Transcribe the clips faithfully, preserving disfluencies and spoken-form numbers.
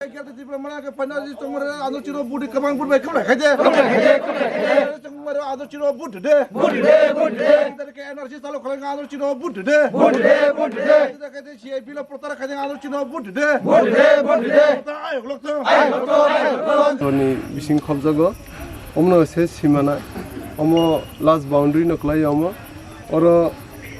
Tripura mana ke panel ji tongmani ano chiro budi kabang budi bai kabang khaide. Kabang khaide, kabang khaide. Tongmani ano chiro budi de. Budi de, budi de. Tari ke N R C salo khalai ano chiro budi de. Budi de, budi de. Tari ke C I P lo protara khaide ano chiro budi de. Budi de, budi de. Protara ayok lokto. Ayok lokto, ayok lokto. Toni bising khobjago. Omno se simana. Omo last boundary no klai omo. Oro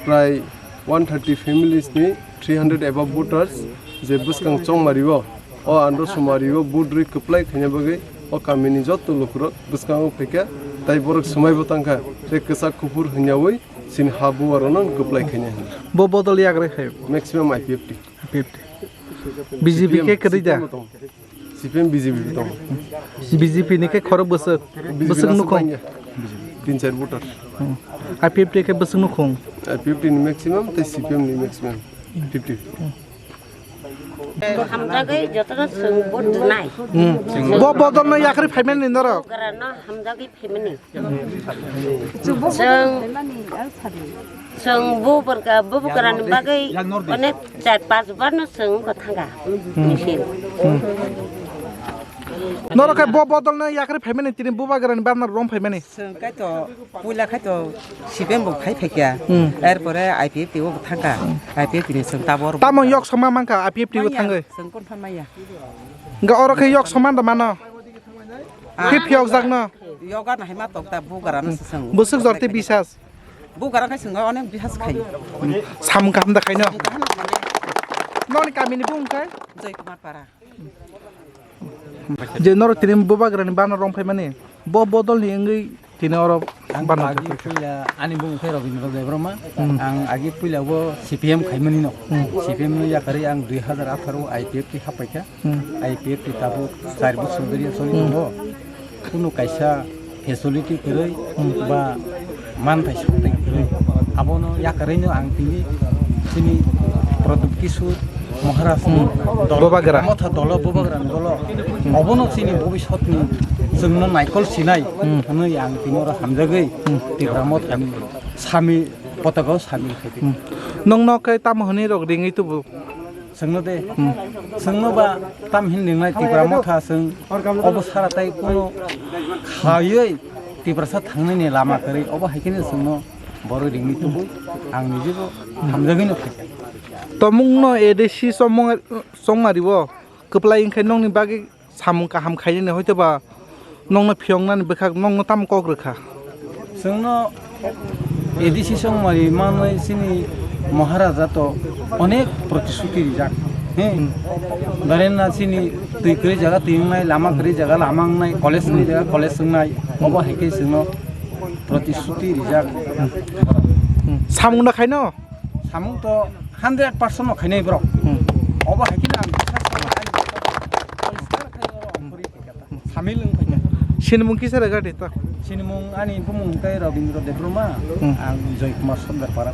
prai one thirty families ni three hundred above voters je bwskang chongmari o. O andro sumario budrwi kwplai khaina bagwi o kamini joto lukurok bwskango phaikha, tei borok swmaibo tangkha, tei kwchak kuphur hwnyawi chini ha buarono kwplai khaina hwnwi. Bo bodol yagrwi khaio? Maximum I P F T. I P F T. B J P khe kwrwi da? C P M, B J P bo tongo. B J P ni khe khorok bwswk, bwswk nukhung. Tin char voter. Hmm. I P F T khe bwswk nukhung? I P F T ni maximum tei C P M ni maximum fifty. Hamjagwi jotono chwng vote rwnai. Hmm. Bo bodolno yakarwi phaimani norok? Bugrano hamjagwi phaimani. Chwng, chwng bubagra, bubagrani bagwi onek char panch barno chwng wngkha thangkha. Hmm. Misil. Hmm. Norok khe bo bodolno yakarwi phaimani tini bubagrani barno rom phaimani? Chwng kaitor puila kaitor C P M bo khai phaikya. Hmm. Erpore I P F T o bo thangkha. Hmm. I P F T ni chwng tabor. Tamo yok sama mankha I P F T o thangwi? Chwng konfirm maya. Ga oro khe yok saman da mano. Ah. Khe phiyok jak no. Yoga na hima tok ta bugra no sesang. Bwswk jorti bisas. Bugra khe swngo onek bisas khai. Samung kaham da khaino. Noni kamini bung khe? Joy Kumar Para. Je norok tini bubagrani bana rong phaimani. Bo bodolni wngwi tini oro ang bana agi rwkha. Puila ani bung khe Robindra Debbarma. Hmm. Ang agi puila bo C P M khaimani no. Hmm. C P M no yakarwi ang dui hazar atharo I P F T hapaikha. Hmm. I P F T tabuk char bosor dhoriya choli tongo. Kunu kaisa facility kwrwi ba manthai sokthai kwrwi. Abono yakarwino ang tini chini Pradyut Kishore Maharaj ni dolo, Bubagra. Motha dolo, Bubagra ni dolo. Obono chini bobisotni chwngno naikol sinai hwnwi ang tini oro hamjagwi Tipra Mothani sami potaka o sami khaidi. Nongno khe tamo hwnwi rok ringwi tubu? Chwngno de. Hmm. Chwngno ba tam hin ringnai Tipra Motha chwng obo sara tai kuno khayoi Tiprasa thangnani lama kwrwi obo hai kheno chwngno borok ringwi tubu ang nijebo hamjagwino khaikha. Tomungno A D C chongmari o kwplai wngkhe nongni bagwi samung kaham khainani hoito ba nongno phiyoknani bwkhak nongno tamo kok rwkha? Chwngno A D C chongmari manwi chini Maharaja to onek protisruti rijak. He? Hmm. Daren na chini twi kwrwi jaga twi wngnai, lama kwrwi jaga lama wngnai, college kwrwi jaga college wngnai. Obo hai khe chwngno protisruti rijak. Hmm. Samung no khaino? Samung to hundred percent no khainai borok. Hmm. Obo hai khe ang biswas khainai. Samil wng phaikha. Sinimung kisa rega de ta? Sinimung ani bumung hwnkhe Robindra Debbarma, hmm, ang Joy Kumar Sordar para.